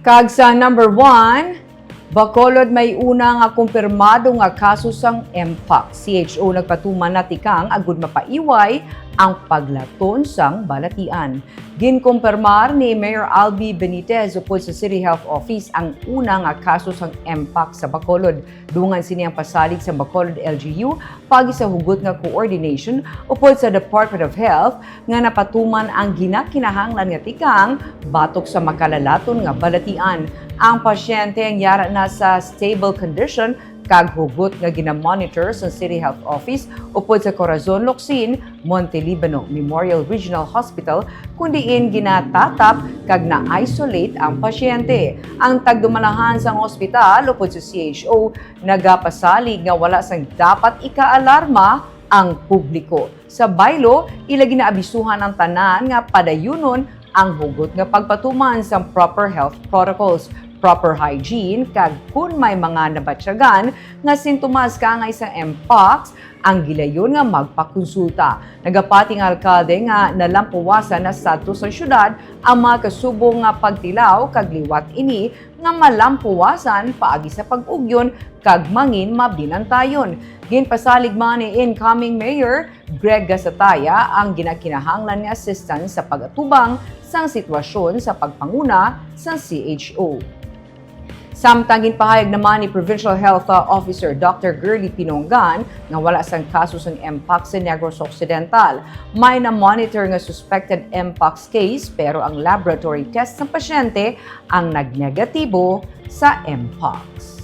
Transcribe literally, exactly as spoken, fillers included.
Kag sa number one, Bacolod may una nga kumpirmado nga kaso sang Mpox. C H O nagpatuman na tikang agud mapaiway ang paglaton sang balatian. Ginkumpirmar ni Mayor Albi Benitez upod sa City Health Office ang una nga kaso sang Mpox sa Bacolod. Dungan sini ang pasalig sa Bacolod L G U paagi sa hugot nga coordination upod sa Department of Health nga napatuman ang ginakinahanglan nga tikang batok sa makalalaton nga balatian. Ang pasyente ang yara na sa stable condition kag hugot nga ginamonitor sa City Health Office upod sa Corazon Locsin, Monte Libano Memorial Regional Hospital, kun diin ginatatap kag na-isolate ang pasyente. Ang tagdumalahan sang ospital upod sa C H O nagapasalig nga wala sang dapat ikaalarma ang publiko. Sa baylo, ila ginaabisuhan ang tanan nga padayunon ang hugot nga pagpatuman sang proper health protocols, proper hygiene, kag kun may mga nabatyagan nga sintomas kaangay sang Mpox, ang gilayon nga magpakonsulta. Nagapati ang alkalde nga nalampuwasan na sadto sa siyudad ang mga kasubong nga pagtilaw kag liwat ini nga malampuwasan paagi sa pag-ugyon kag mangin mabinantayon. Ginpasalig man ni incoming Mayor Greg Gasataya ang ginakinahanglan nga assistance sa pag-atubang sang sitwasyon sa pagpanguna sa C H O. Samtang ginpahayag naman ni Provincial Health Officer Doctor Girly Pinongan nga wala sang kaso sang Mpox sa Negros Occidental. May na-monitor nga suspected Mpox case, pero ang laboratory test sang pasyente ang nagnegatibo sa Mpox.